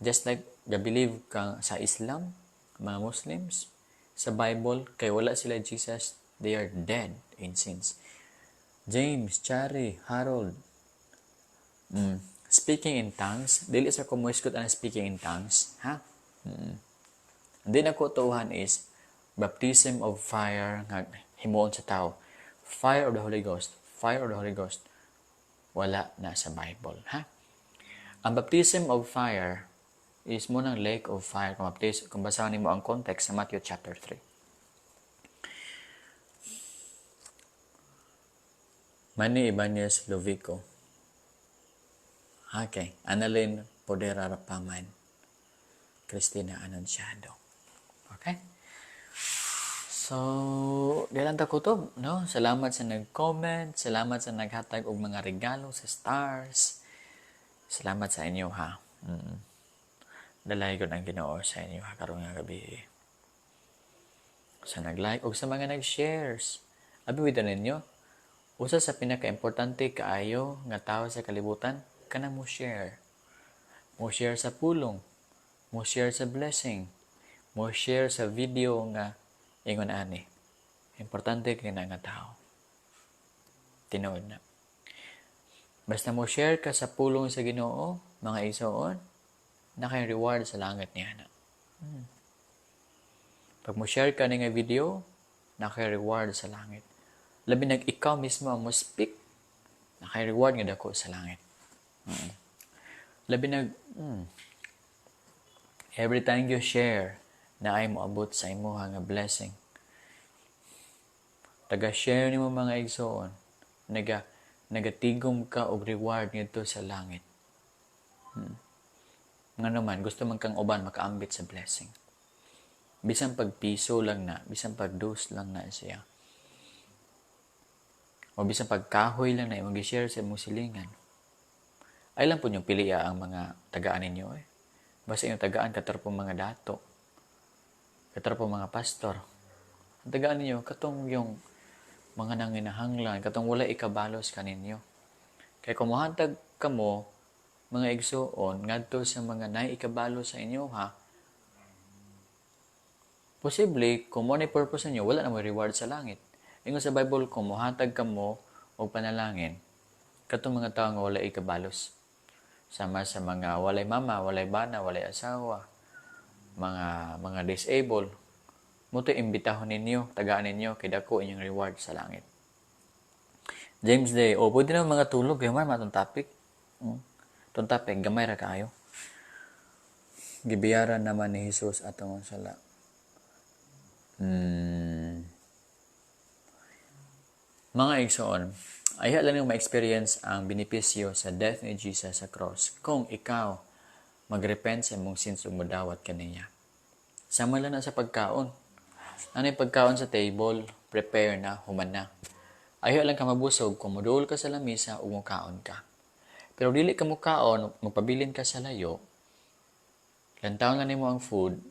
Just like the believe ka sa Islam, mga Muslims, sa Bible, kay wala sila Jesus, they are dead in sins. James, Chari, Harold, speaking in tongues, dili sa kumuiskot ang speaking in tongues, ha? Hindi na ko tuuhan is baptism of fire nga himuon sa tao. Fire of the Holy Ghost, fire of the Holy Ghost. Wala na sa Bible, ha? Ang baptism of fire is mo ng lake of fire. Kung baptism, kung basahan nimo ang context sa Matthew chapter 3. Manny Ibanez Lovico. Okay. Annalyn Podera Rapaman. Christina Anunciado. Okay? So, di lang ta kutob, no? Salamat sa nag-comment, salamat sa naghatag og mga regalo sa stars. Salamat sa inyo, ha. Dalay ko ng Ginoo sa inyo ha karon nga gabi. Sa nag-like og sa mga nag-shares. Abi with ninyo, usa sa pinaka-importante kaayo nga tawo sa kalibutan kanang mo share. Mo share sa pulong, mo share sa blessing, mo share sa video nga ingon ani. Importante kay na nga tao. Tinuod na. Basta mo share ka sa pulong sa Ginoo, mga igsoon, na kay reward sa langit niya na. Pag mo share ka ni nga video, na kay reward sa langit. Labi nag ikaw mismo ang mo speak, na kay reward nga dako sa langit. Labi nag every time you share, na ay moabot sa imuha nga blessing. Taga-share nimo mga igsoon, nagatigom ka og reward ngadto sa langit. Nga naman, gusto man kang uban makaambit sa blessing. Bisan pagpiso lang na, bisan pagdus lang na siya. O bisan pagkahoy lang na imong gi-share sa imong silingan. Ay lang po niyong piliya ang mga tagaan ninyo. Basta inyong tagaan, katarpong mga dato, katarpong mga pastor. Ang tagaan ninyo, katong yung mga nanginahanglan, katong wala ikabalos kaninyo. Kay kung mohantag kamo, mga igsuon, ngadto sa mga naikabalo sa inyo, ha, Posible, kung mo ni purpose ninyo, wala na mo reward sa langit. Ingon sa Bible, kung mohatag ka mo og panalangin, katong mga tao nga walay ikabalos. Sama sa mga walay mama, walay bana, walay asawa, mga disabled, mo to imbitahon ninyo, tagaan ninyo, kay dako inyong reward sa langit. James Day, oh, pwede na mga tulog, kay man matong topic. Itong topic, gamay ra kaayo. Gibiyaran naman ni Jesus atong sala. Mga igsoon, ayha lang yung ma-experience ang benepisyo sa death ni Jesus sa cross kung ikaw magrepent sa imong sins ug modawat kaniya. Sama lang na sa pagkaon. Ano yung pagkaon sa table, prepare na, human na. Ayha lang ka mabusog kung moduol ka sa lamisa ug mokaon ka. Pero dili ka mokaon, magpabilin ka sa layo, lantaw na nimo ang food,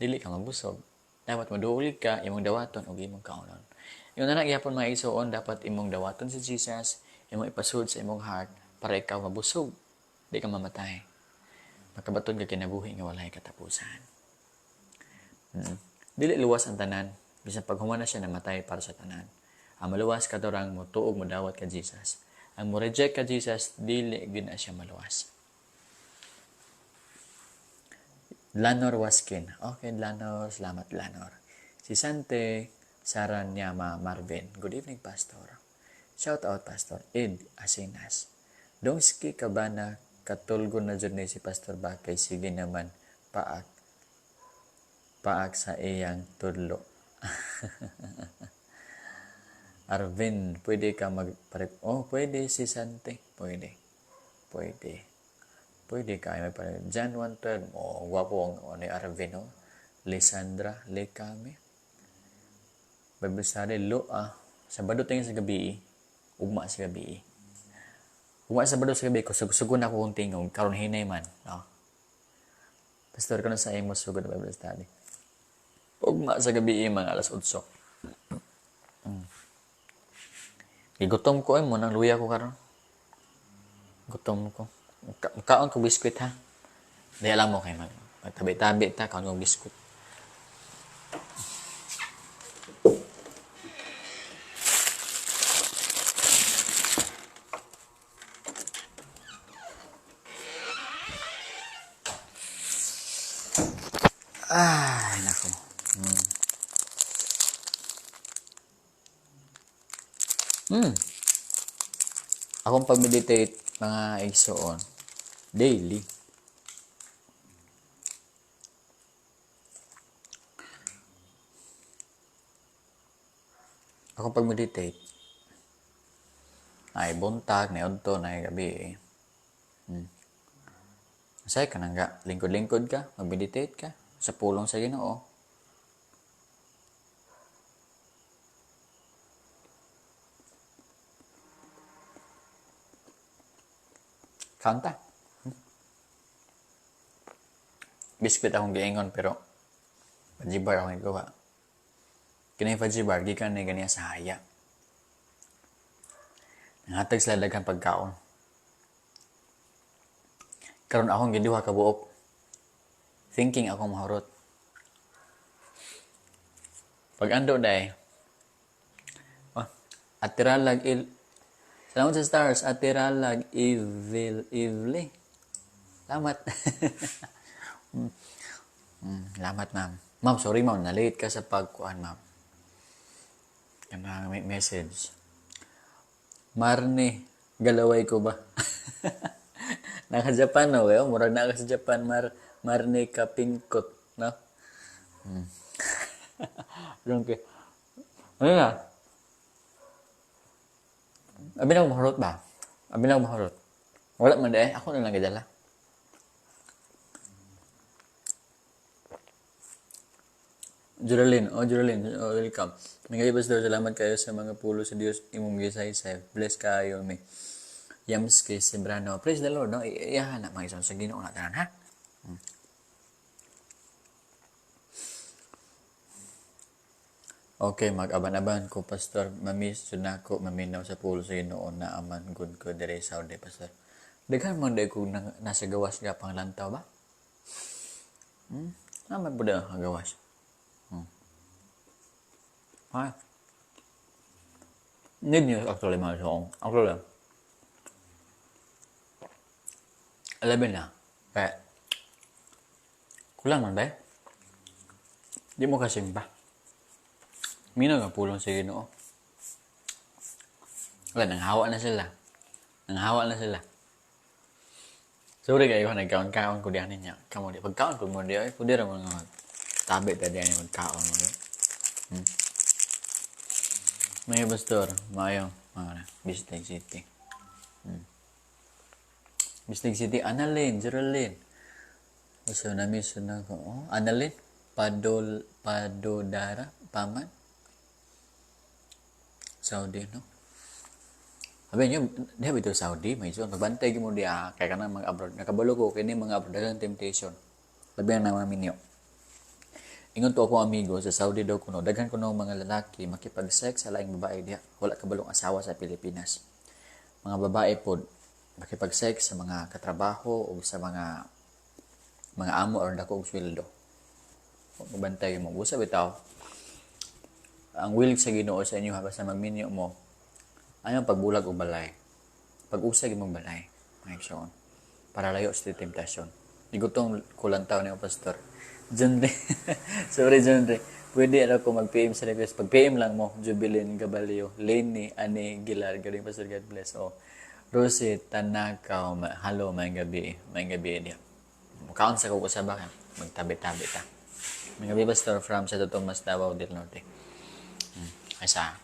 dili ka mabusog. Dapat moduol ka, imong dawaton ug imong kaonon. Ingon na gihapon mga igsoon, dapat imong dawaton si Jesus, imong ipasud sa imong heart para ikaw mabusog, di ka mamatay. Makabaton ka kinabuhi nga walay katapusan. Dili luwas ang tanan, bisan pag human na siya namatay para sa tanan. Ang maluwas katorang motuog modawat ka Jesus. Ang mo reject ka Jesus, dili gyud na siya maluwas. Lanor Waskin. Okay, Lanor. Salamat, Lanor. Si Sante Sara Nyama Marvin. Good evening, Pastor. Shout out, Pastor Ed Asinas. Dongski ka ba na katulgo na dyan ni si Pastor Bakay? Sige naman, paak. Paak sa iyang tudlo. Arvin, pwede ka mag... Oh, pwede si Sante. Pwede. Pwede. Pwede ka. May pare. John 1:12. Oh, gwapo ang ni Arvin, oh. Lisandra Lekame. Bible study, lo, ah. Sabado tingin sa gabi, ugma sa gabi. Ugma sa Sabado sa gabi, kusog-sugon ako kung tingog, karon hinay man. No? Pastor ko na sa imo sugod Bible study. Ugma sa gabi, mga alas 8. Gigutom ko, ay mo, nang luya ko karon. Gutom ko. Kaon ko biskwit, ha? Di alam mo kay magtabi-tabi ta, kaon ko biskwit. Ay, nako. Akong pag-meditate, mga igsoon, daily. Akong pag-meditate, ay buntag, na udto, na gabi. Masaya ka nangga, lingkod-lingkod ka, mag-meditate ka, sa pulong sa Ginoo. Kanta. Biskwit akong giingon pero fudgy bar akong giguha. Kini fudgy bar gikan ni ganiya sa haya. Nanghatag sila daghang pagkaon. Karon akong giduha ka buok. Thinking akong mahurot. Pag ando day. Oh, atiralag il Salamat sa stars, atiralag evil evely. Salamat. Salamat, ma'am. Ma'am, sorry ma'am, na-late ka sa pagkuan, ma'am. Kanang may message. Marne, galaway ko ba? Naka-Japan, no? Kayo, murag na ka sa Japan, Marne kapingkot, no? Drunk eh. Ano na? Abi na akong mahurot ba? Abi na akong mahurot. Wala man eh. Ako na lang gidala. Geraldine, oh Geraldine, oh, welcome. Mga Pastor, salamat kayo sa mga pulo sa Dios imong gisaysay. Bless kayo mi. Yamski Sembrano. Praise the Lord, no? Iyahan na mga isang sa Ginoo na tanan, ha? Okay, mag-aban-aban ko, Pastor. Mamiss jud nako maminaw sa pulo sa Ginoo na aman good ko dire sa Saudi, Pastor. Daghan man day ko nasa gawas ga panglantaw ba? Naman pud ang gawas. Ha? Need niyo actually mga soong. Actually. 11 na. Kaya, kulang man ba? Di mo kasimba. Minaw nga pulong sa Ginoo. Wala, nanghawa na sila. Nanghawa na sila. Sorry kayo, nagkaon-kaon ko diyan niya. Kamo di pagkaon ko mo di ay pwede ra mga tabi ta diyan magkaon mo. Mayo pastor, mayo mga Bislig City. Bislig City, Annalyn, Geraldine. So na-miss na ko. Oh, Annalyn, Padol, Padodara, Paman. Saudi, no? Sabi niyo, di ba ito Saudi? May so, magbantay mo diya, kaya ka na mga abroad. Nakabalo ko, kini mga abroad, daghang temptation. Labi ang mga minyo. Ingon to ako amigo, sa Saudi daw kuno, daghan kuno mga lalaki, makipag-sex sa laing babae diya. Wala kabalong asawa sa Pilipinas. Mga babae pod, makipag-sex sa mga katrabaho o sa mga amo aron dako og sweldo. Magbantay mo. Busa bitaw. Ang will sa Ginoo sa inyo ha, basta magminyo mo, ayaw pagbulag og balay. Pag-usag imong balay, mga igsoon, para layo sa temptasyon. Igutong kulantaw ni Pastor. Junre. Sorry, Junre. Pwede ra ko mag-PM sa request. Pag-PM lang mo, Jubilin Gabalio, Lenny, Ani, Gilar, galing Pastor, God bless. Oh. Rosie, Tanakaw, hello, may gabi. May gabi niya. Mukaon sa kukusaba ka. Magtabi-tabi ta. May gabi, Pastor, from Santo Tomas, Davao del Norte. Ay sa.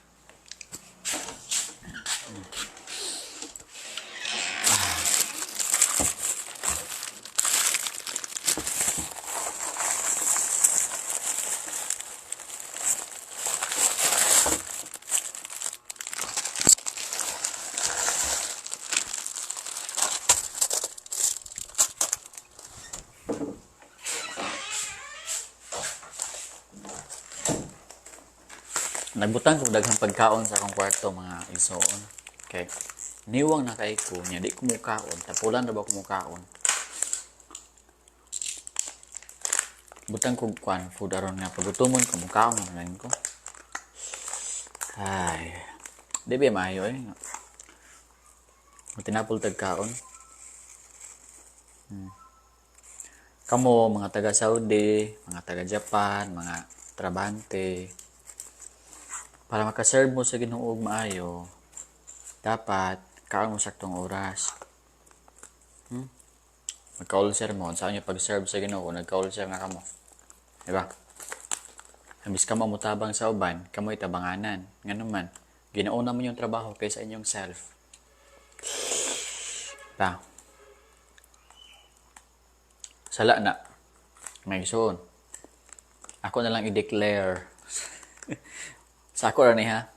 Nagbutang ko daghang pagkaon sa akong kwarto mga igsoon. Okay. Niwang na kay ko nya di ko mukaon, tapulan ra ba ko mukaon. Butang ko kwan food aron nga pagutomon ko mukaon na lang ko. Ay. Di ba maayo eh. Tinapol tag kaon. Kamo mga taga Saudi, mga taga Japan, mga trabante, para makaserve mo sa Ginoo og maayo, dapat kaon mo saktong oras. Magka-ulcer mo, saan nyo pag-serve sa Ginoo, nagka-ulcer na kamo. Diba? Imbis ka mo mutabang sa uban, kamo'y tabanganan. Ngano man, ginauna mo yung trabaho kaysa inyong self. Pa. Sala na. May isuon. Ako na lang i-declare. Sa ako ra ni ha,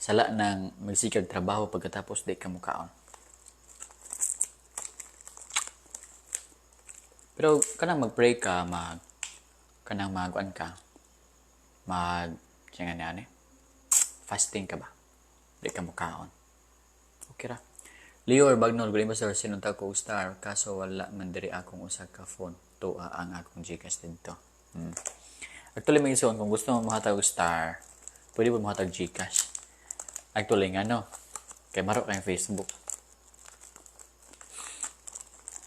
sala nang magsikag trabaho pagkatapos di ka mukaon. Pero kanang mag-pray ka, kanang maguan ka, mag, siya nga niya, fasting ka ba? Di ka mukaon. Okay ra. Leo or Bagnol, galing ba sir, sinunta ko star, kaso wala man diri akong usa ka phone, tuwa ang akong GCash dito. Actually, may isuon, kung gusto mo mahatag og star, pwede mo mahatag GCash. Actually, nga no, kay maro kayong Facebook.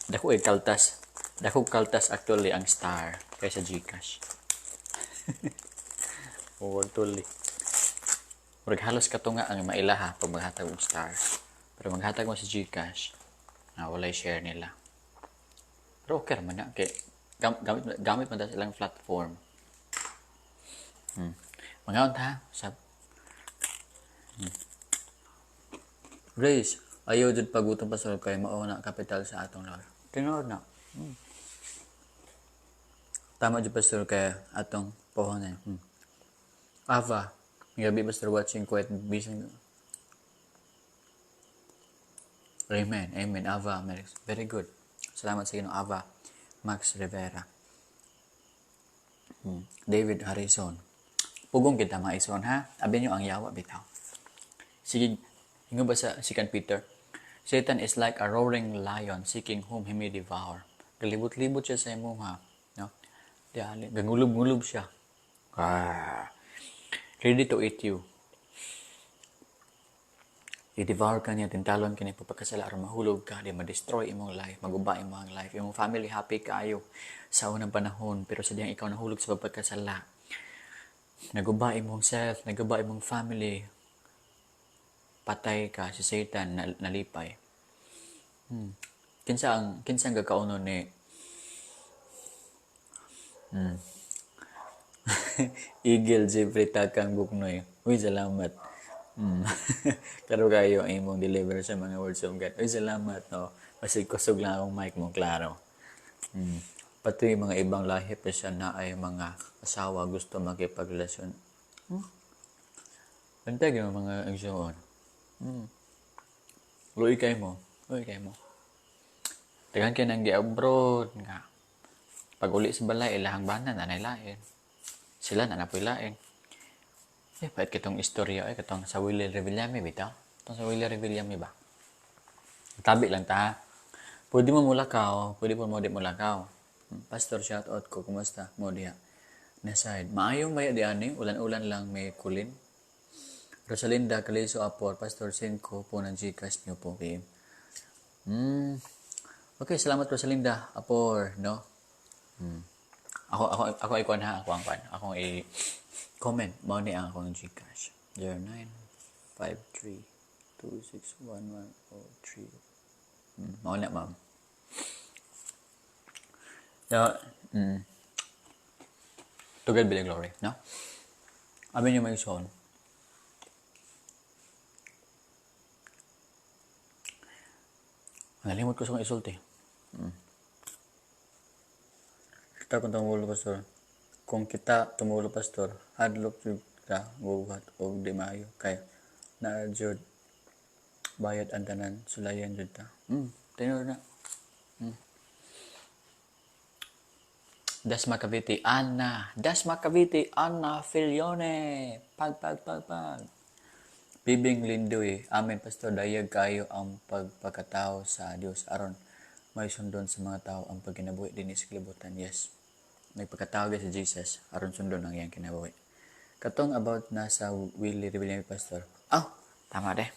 Dako ay kaltas. Dako kaltas actually ang star kaysa GCash. O actually. Murag halos katunga ang mailaha pag maghatag og star. Pero maghatag mo sa GCash, na walay share nila. Pero okay raman na. Kay, gamit man ta silang platform. Mga ha, sab. Grace, ayaw jud pagutom pa sa kay mao na kapital sa atong Lord. Tinuod na. Tama jud pastor kay atong puhonan. Ava, gabi pastor watching quite busy. Amen, amen. Ava, very good. Salamat sa Ginoo, Ava. Max Rivera. David Harrison. Pugong kita mga ison ha. Abi nyo ang yawa bitaw. Sige, ingon ba sa 2 Peter? Satan is like a roaring lion seeking whom he may devour. Galibot-libot siya sa imong ha. No? Dali, gangulob-ngulob siya. Ah. Ready to eat you. I-devour ka niya, tintalon ka niya, pagpagkasala, aron mahulog ka, di ma-destroy imong life, maguba imong life, imong family happy kaayo sa unang panahon, pero sa diyang ikaw nahulog sa pagpagkasala, naguba imong self, naguba imong family, patay ka, si Satan nalipay. Kinsa ang gakaunon ni Eagle Jeffrey Takang Buknoy. Uy, salamat. Klaro kayo ang imong deliver sa mga words of God. Uy, salamat, no. Basig kusog lang akong mic mo, klaro. Pati yung mga ibang lahi pa siya na ay mga asawa gusto makipagrelasyon. Bantay yung mga igsoon. Luoy kay mo. Luoy kay mo. Daghan kay nang gi-abroad nga. Pag uli sa balay, ilahang bana, nanay lain. Sila na napoy lain. Eh, pait kitong istorya ay katong sa Willie Revillame bitaw. Katong sa Willie Revillame ba? Tabi lang ta. Pwede mo mulakaw, pwede po mo di mulakaw. Pastor, shout out ko, kumusta mo diha? Naside. Maayong maya di ani, ulan-ulan lang may kulin. Rosalinda Caliso Apor, Pastor, send ko po ng GCash niyo po kay. Okay, salamat Rosalinda Apor, no? Ako ay kuan ha, ako ang kuan. Akong i-comment mao ni ang akong GCash. 0953 261103. Mao na, ma'am. So, To God be the glory, no? Abi niyo may son. Nalimot ko sa akong isulti. Kita kung tumulo, Pastor. Kung kita tumulo, Pastor, hadlok jud ka buhat og di maayo kay naa jud bayad ang tanan, sulayan jud ta. Tinuod na. Dasma Cavite, Anna. Dasma Cavite, Anna Filione. Pag, pag, pag, pag. Bibing Lindoy. Amen, Pastor. Dayag kayo ang pagpakatao sa Dios aron may sundon sa mga tao ang pagkinabuhi dinhi sa kalibutan. Yes. Nagpakatao gyud si Jesus aron sundon ang iyang kinabuhi. Katong about na sa Willie Revillame, Pastor. Oh, tama de.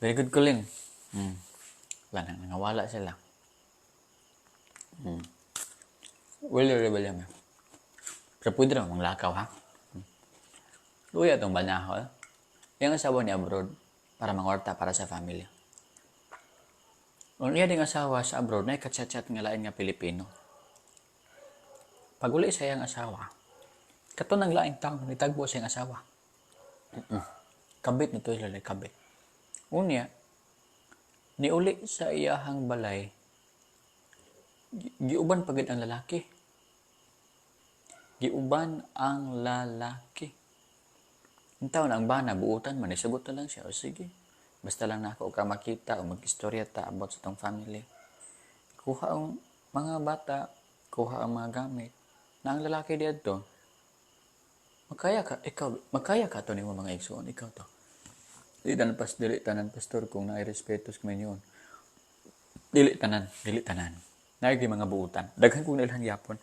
Very good calling. Wala nang nangawala sila. Willie Revillame. Pero pwede naman manglakaw, ha? Luya itong banahol. Yung asawa ni abroad para mangorta para sa family. Kung iya ding asawa sa abroad, na kachat-chat nga lain nga Pilipino. Pag uli sa iyang asawa, kato ng laing tao, nitagbo sa iyang asawa. Kabit nito sila, kabit. Unya, niuli sa iyahang balay, giuban pagid ang lalaki. Giuban ang lalaki. Ang taon ang bana, buutan man, isugot na lang siya. O sige, basta lang na ako ka makita o mag-istorya ta about sa tong family. Kuha ang mga bata, kuha ang mga gamit. Na ang lalaki diadto, makaya ka, ikaw, makaya ka to nimo mga igsoon, ikaw to. Dili tanan pas, dili tanan pastor kung naay respeto sa kaminyoon. Dili tanan, dili tanan. Naay mga buutan. Daghan kong nilhan yapon.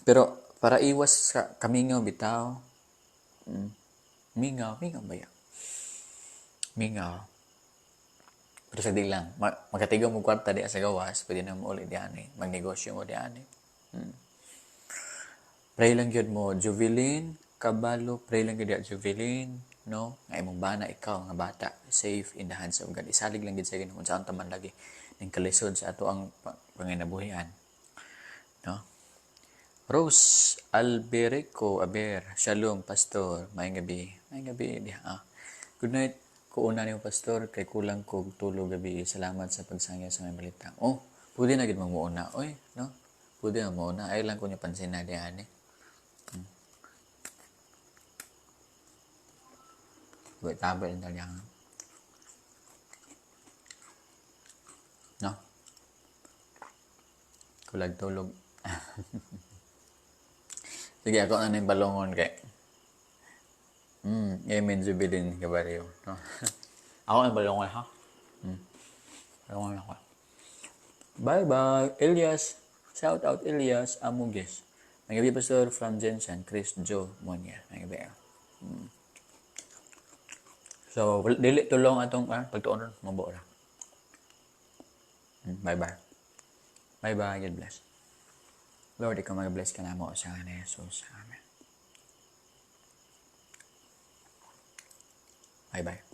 Pero para iwas sa kamingaw bitaw, mingaw, mingaw ba ya? Mingaw. Pero sa di lang, makatigaw mo kwarta di sa gawas, pwede na mo ulit di ani, magnegosyo mo di ani. Pray lang gyud mo, Jubilin, Kabalo, pray lang gyud diya, Jubilin, no? Nga imong bana ikaw nga bata, safe in the hands of God. Isalig lang gyud sa Ginoo kung saan taman lagi ning kalisod sa ato ang panginabuhian. No? Rose Alberico Aber, Shalom Pastor, maayong gabi. Maayong gabi diha. Good night. Kuuna nimo Pastor kay kulang kog tulog gabi. Salamat sa pagsangya sa may balita. Oh, pwede na gid mo muuna. Oy, no? Pwede na muuna. Ay lang ko niya pansin na diha ni. Wait, tabi lang talaga. No? Kulag tulog. Sige, ako na yung balongon kay. Amen, Jubilin, kabaryo. No? Ako ang balongon, ha? Balongon ako. Bye-bye, Elias. Shout out, Elias Amuges. Mga gabi, Pastor, from Jensen, Chris Joe Monier. Mga gabi. So, dili tulong atong pagtuon ron, mabuo ra. Bye-bye. Bye-bye. God bless. Lord, ikaw mag-bless ka na mo sa ni Jesus. Amen. Bye-bye.